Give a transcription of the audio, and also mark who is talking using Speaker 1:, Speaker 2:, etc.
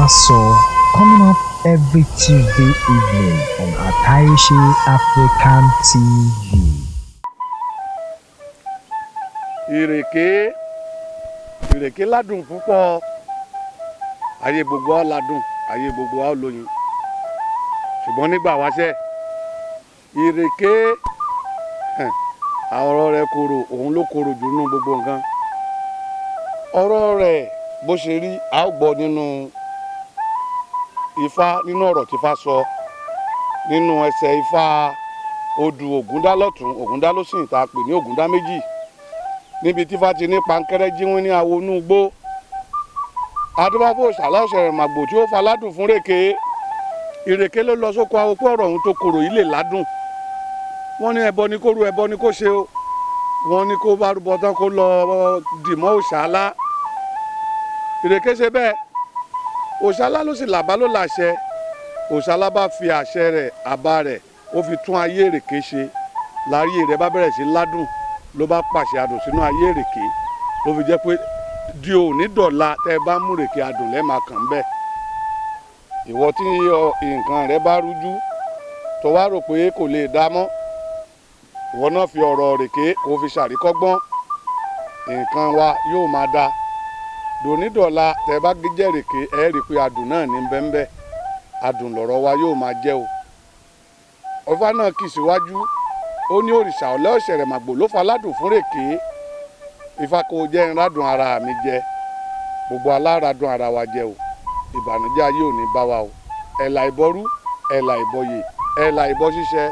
Speaker 1: Ifá Sọ, coming up every Tuesday evening on Atayese African TV.
Speaker 2: Ìrèké, ìrèké ládùn púpọ̀. Ayé gbogbo wa ládùn, ayé gbogbo wa lóyin, ṣùgbọ́n nígbà wáṣẹ̀, ìrèké, ọ̀rọ̀ rẹ̀ korò, òun ló korò jù nínú gbogbo nǹkan. Ọ̀rọ̀ rẹ̀ bó ṣe rí, a ó gbọ́ nínú Ifá, nínú ọ̀rọ̀ tí Ifá sọ nínú ẹsẹ̀ Ifá odù Ògúndá lọ́tún, Ògúndá lósìn, tá a pè ní Ògúndá Méjì, níbi tí Ifá ti ní pankẹ́rẹ́ jíwín ní awo inú igbó, adúbáfò ṣàlá ọ̀sẹ̀ màgbò tí ó fa ládùn fún rèké. Ìrèké ló lọ sóko awo pé ọ̀rọ̀ òun tó korò yìí lè ládùn. Wọ́n ní ẹbọ ni kó rú, ẹbọ ni kó ṣe o. Wọ́n ní kó bá rúbọ tán, kó lọ dìmọ́ òṣàlá. Ìrèké ṣe bẹ́ẹ̀. Òṣàlá ló sì làbá, ló làṣẹ. Òṣàlá bá fi àṣẹ rẹ̀, àbá rẹ̀, ó fi tún ayé ìrèké ṣe. Láyé rẹ̀ bá bẹ̀rẹ̀ sí ládùn, ló bá pàṣẹ adùn sínú ayé ìrèké, ló fi jẹ́ pé di òní dọ̀la, tẹ́ ẹ bá mú ìrèké, adùn lẹ́ẹ̀ kàn ń bẹ̀. Ìwọ tí nǹkan rẹ bá rújú, tó wá rò pé kò lè dá mọ́, ìwọ náà fi ọ̀rọ̀ ìrèké kó fi ṣàríkọ́gbọ́n, nǹkan wa yóò máa da. Dònídọ̀la, tẹ́ bá jẹ́ ìrèké, ẹ rí i pé adùn náà ní bẹ́ńbẹ́. Adùn lọ̀rọ̀ wa yóò máa jẹ́ o. Ọfà náà kì síwájú, ó ní òrìṣà ọ̀lẹ́ ọ̀sẹ̀rẹ̀ màgbò ló fa ládùn fún rèké. Ifá kò jẹ́ nrádùn ara mi jẹ, gbogbo aláradùn ara wa jẹ o. Ìbànújẹ́ ayé ò ní bá wa o. Ẹ̀là ìbọrú, ẹ̀là ìbọyè, ẹ̀là ìbọ ṣíṣẹ.